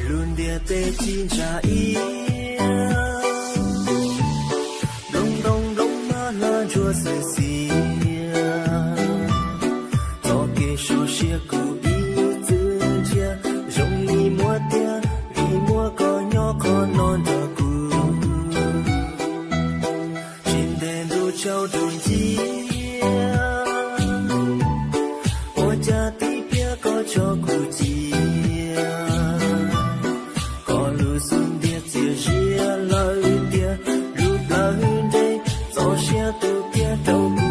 Lub ntiaj teb tsis ntsa iab, nplooj ntoo nplooj hmab hla ntsuag xwm xiab. Txoj kev so siab kuv ib txwm nrhiav, zoo li muab tiag vim muaj koj nyob qhov no nrog kuv. Tsis ntev ntuj tsaus ntuj nciab, ua cas tib pliag koj tso kuv cia. Koj lub xub ntiag txias ziab lawm tiag, lub plawv nres txoj sia tu kiag rau kuv.